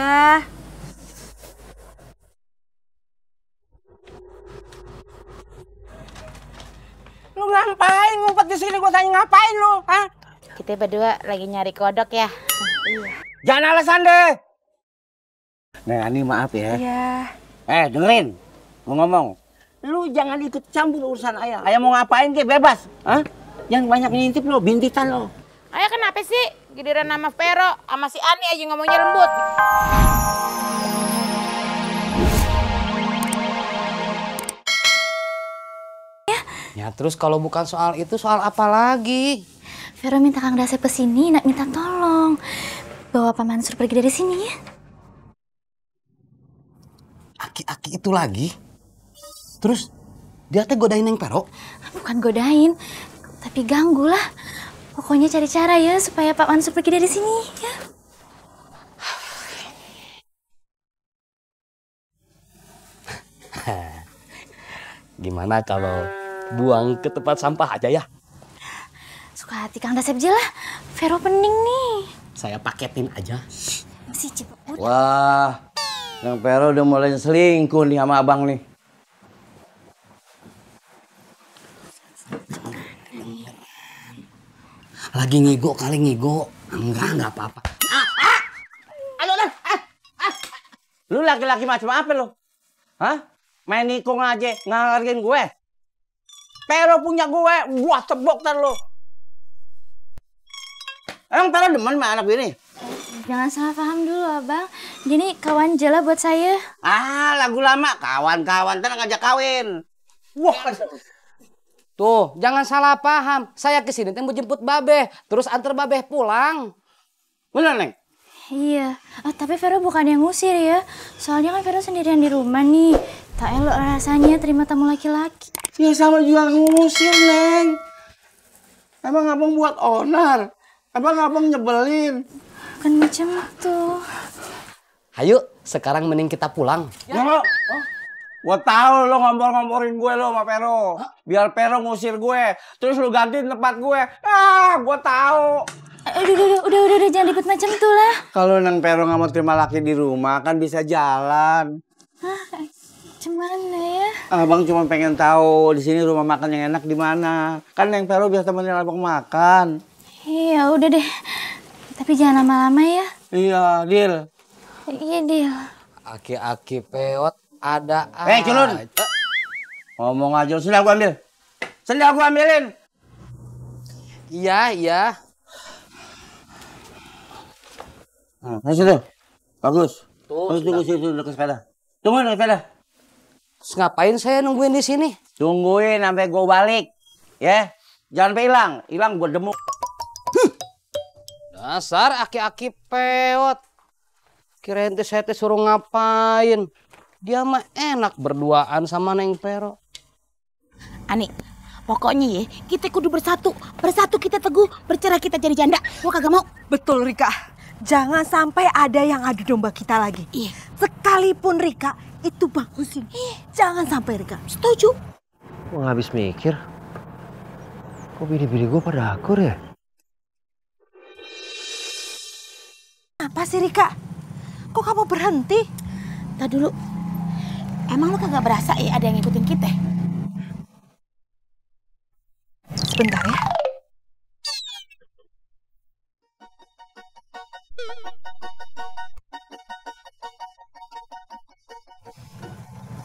Iya. Lu ngapain ngumpet di sini? Gua tanya ngapain lu? Hah? Kita berdua lagi nyari kodok ya. Iya. Jangan alasan deh. Neng Ani maaf ya. Iya. Dengerin. Gua ngomong. Lu jangan ikut campur urusan ayah. Ayah mau ngapain ke bebas. Hah? Jangan banyak ngintip lo, bintitan lo. Ayah kenapa sih? Giliran nama Vero sama si Ani aja ngomongnya lembut. Ya terus kalau bukan soal itu, soal apa lagi? Vero minta Kang Dasep kesini, nak minta tolong. Bawa Pak Mansur pergi dari sini ya. Aki-aki itu lagi? Terus dia teh godain Neng Vero? Bukan godain, tapi ganggu lah. Pokoknya cari cara ya supaya Pak Mansur pergi dari sini ya. Gimana kalau buang ke tempat sampah aja ya? Suka hati Kang Dasep aja lah. Vero pening nih. Saya paketin aja. Masih cepet. Wah, Neng Vero udah mulai selingkuh nih sama abang nih. Lagi ngigo kali ngigo. Enggak apa-apa. Lu laki-laki macam apa lu? Hah? Main nikung aja, nggak ngargain gue. Vero punya gue, gua cebok ntar lu. Emang Vero demen sama anak ini? Jangan salah paham dulu abang. Dia nih kawan jela buat saya. Lagu lama, kawan-kawan, ntar ngajak kawin. Wah, Tuh, jangan salah paham. Saya kesini teh mau jemput Babeh, terus antar Babeh pulang. bener Neng? Iya. Tapi Vero bukan yang ngusir ya. Soalnya kan Vero sendirian di rumah nih. Tak elok rasanya terima tamu laki-laki. Ya sama juga ngusir Neng. Emang abang buat onar? Emang abang nyebelin? Kan macam tuh. Ayo, sekarang mending kita pulang. Ya. Gua tahu lo ngompor-ngomporin gue lo sama Vero. Biar Vero ngusir gue. Terus lu gantiin tempat gue. Gua tahu. Udah, jangan ribut macam tuh lah. Kalau Neng Vero nggak mau terima laki di rumah kan bisa jalan. Gimana ya? Abang cuma pengen tahu di sini rumah makan yang enak di mana. Kan Neng Vero biasa temenin abang makan. Iya, udah deh. Tapi jangan lama-lama ya. Iya, deal. Iya, deal. Aki-aki peot ada Culun. Ngomong aja, sendal gua ambil. Sendal gua ambilin. Iya. Nah, situ. Bagus. Tuh, Tunggu situ dekat sepeda. Tunggu dekat sepeda. Terus ngapain saya nungguin di sini? Tungguin sampai gua balik. Ya. Jangan sampai hilang. Hilang gua demuk. Dasar aki-aki peot. Kirain teh saya teh suruh ngapain. Dia mah enak berduaan sama Neng Vero. Ani, pokoknya ya kita kudu bersatu. Bersatu kita teguh, bercerai kita jadi janda. Gua kagak mau. Betul Rika. Jangan sampai ada yang adu domba kita lagi. Iya. Sekalipun Rika itu bagusin. Jangan sampai Rika. Setuju. Gue gak habis mikir. Kok bini-bini gue pada akur ya? Apa sih Rika? Kok kamu berhenti? Tadi dulu. Emang lu kagak berasa ya ada yang ngikutin kita? Sebentar ya.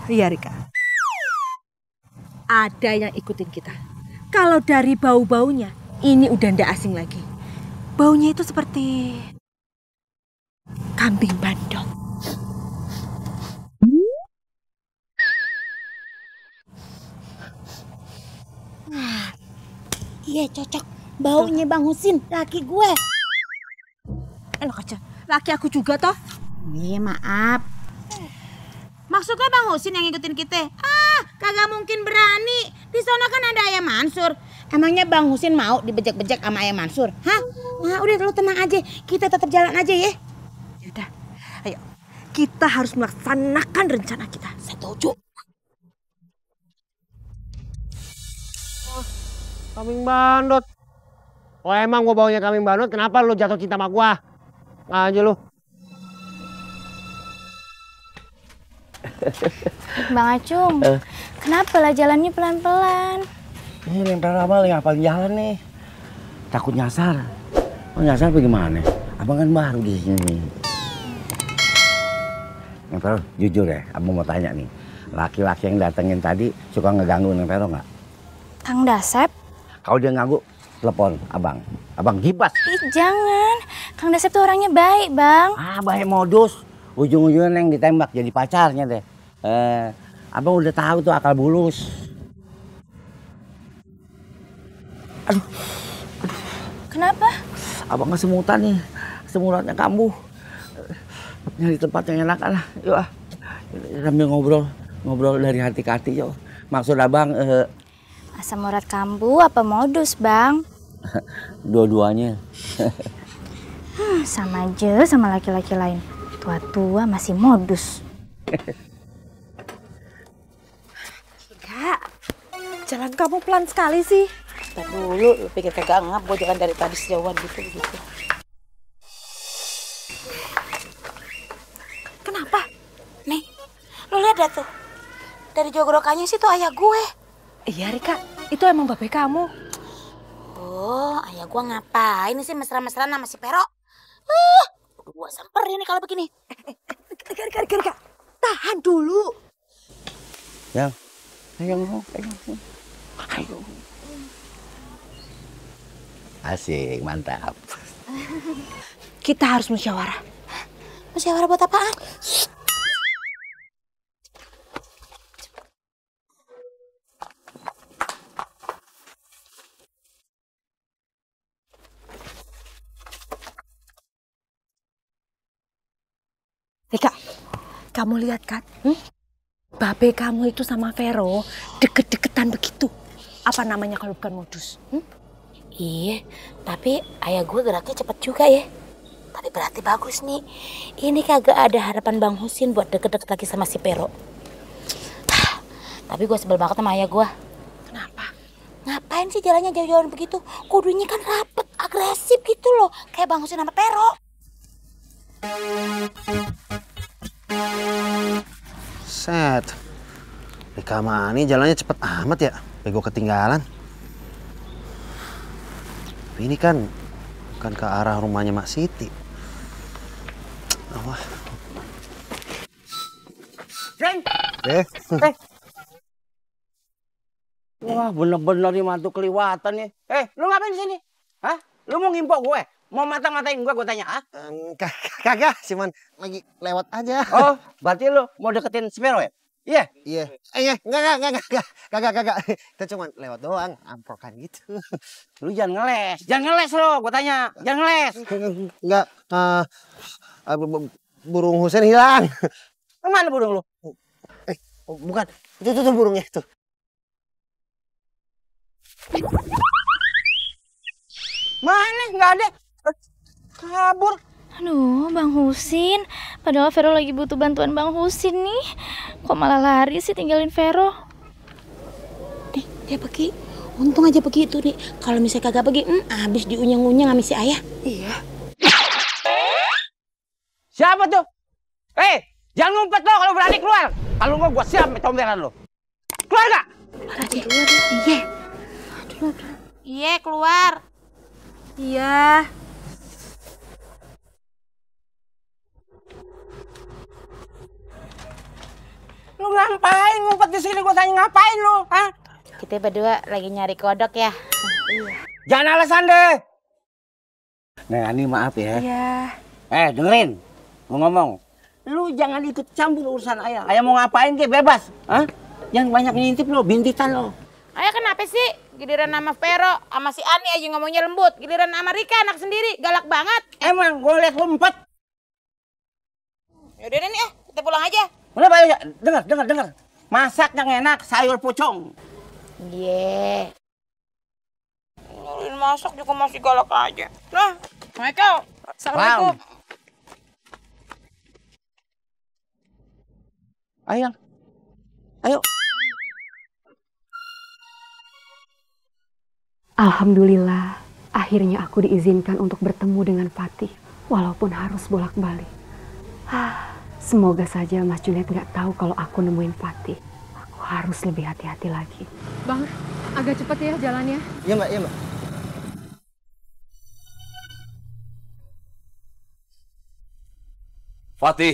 Iya Rika. Ada yang ikutin kita. Kalau dari bau-baunya, ini udah ndak asing lagi. Baunya itu seperti kambing bandot. Iya cocok. Baunya Bang Husin, laki gue. Enak aja. Laki aku juga toh. Iya maaf. Maksudnya Bang Husin yang ngikutin kita? Kagak mungkin berani. Di sana kan ada Ayah Mansur. Emangnya Bang Husin mau dibejek-bejek sama Ayah Mansur? Nah, udah lu tenang aja. Kita tetap jalan aja ya. Yaudah, ayo. Kita harus melaksanakan rencana kita. Setuju. Kambing bandot. Oh emang gue baunya kambing bandot, kenapa lu jatuh cinta sama gue? Aja lu. Bang Acung, kenapa lah jalannya pelan-pelan? Ini nempel abang ngapalin jalan nih. Takut nyasar. Oh nyasar bagaimana? Abang kan baru di sini. Nempel, jujur ya, abang mau tanya nih. Laki-laki yang datengin tadi suka ngeganggu Nempel nggak? Kang Dasep? Kalau dia ganggu, telepon abang. Abang gibas. Ih jangan, Kang Dasep tuh orangnya baik bang. Ah baik modus. Ujung-ujungnya yang ditembak jadi pacarnya deh. Abang udah tahu tuh akal bulus. Aduh. Kenapa? Abang kesemutan nih. Semuratnya kambuh. Nyari tempat yang enak lah. Yuk ah. Sambil ngobrol dari hati ke hati yuk. Maksud abang Asam urat kambuh apa modus bang? dua-duanya. Sama aja sama laki-laki lain. Tua-tua masih modus. Kak, jalan kamu pelan sekali sih. Ntar dulu, lu pikir kagak ngap, gue jalan dari tadi sejauhan gitu. Kenapa? Nih, lu lihat dah tuh. Dari jogorokannya sih tuh ayah gue. Iya Rika, itu emang babe kamu. Oh, ayah gue ngapain sih mesra-mesraan sama si Pero? Gue samperin nih kalau begini. Rika, tahan dulu. Yang, ayo. Asik, mantap. Kita harus musyawarah. Musyawarah buat apaan? Rika, kamu lihat kan? Babe kamu itu sama Vero deket-deketan begitu. Apa namanya kalau bukan modus? Iya, tapi ayah gue geraknya cepet juga ya. Tapi berarti bagus nih. Ini kagak ada harapan Bang Husin buat deket-deket lagi sama si Pero. Tapi gue sebel banget sama ayah gue. Kenapa? Ngapain sih jalannya jauh-jauhan begitu? Kudunya kan rapet, agresif gitu loh. Kayak Bang Husin sama Pero. Set. Rika Mani jalannya cepet amat ya. Bego ketinggalan. Tapi ini kan bukan ke arah rumahnya Mak Siti. Wah. Jeng! Wah bener-bener nih mantu keliwatan nih. Lu ngapain di sini? Hah? Lu mau ngimpok gue? Mau mata-matain gue tanya, ah? Kagak, cuman lagi lewat aja. Oh, berarti lu mau deketin si Pero ya? Iya? Iya. Kagak. Kita cuman lewat doang, amprokan gitu. Lu jangan ngeles lo, gue tanya. Jangan ngeles. Enggak, burung Husen hilang. Kemana burung lu? Bukan, itu tuh burungnya itu. Mana? Nggak ada. Kabur. Aduh, Bang Husin. Padahal Vero lagi butuh bantuan Bang Husin nih. Kok malah lari sih tinggalin Vero? Nih, dia pergi. Untung aja begitu nih. Kalau misalnya kagak pergi, habis diunyeng-unyeng sama si ayah. Iya. Siapa tuh? Jangan ngumpet lo kalau berani keluar. Kalau nggak gue siap comberan lo. Keluar nggak? Iya. Iya, keluar. Iya. Lu ngapain ngumpet di sini? Gue tanya ngapain lu? Hah? Kita berdua lagi nyari kodok ya. Jangan alasan deh. Nah, ini maaf ya. Iya. Dengerin. Mau ngomong. Lu jangan ikut campur urusan ayah. Ayah mau ngapain ke bebas. Hah? Jangan banyak ngintip lo, bintitan lo. Ayah kenapa sih? Giliran sama Vero, sama si Ani aja ngomongnya lembut. Giliran sama Rika anak sendiri, galak banget. Emang gue liat lu empet. Yaudah nih kita pulang aja. Udah Pak, ya. Dengar. Masak yang enak, sayur pucung. Iya. Nyuruhin masak juga masih galak aja. Nah, Assalamualaikum. Assalamualaikum. Ayo. Alhamdulillah, akhirnya aku diizinkan untuk bertemu dengan Fatih, walaupun harus bolak-balik. Semoga saja Mas Junet nggak tahu kalau aku nemuin Fatih. Aku harus lebih hati-hati lagi. Bang, agak cepet ya jalannya. Iya Mbak, iya Mbak. Fatih,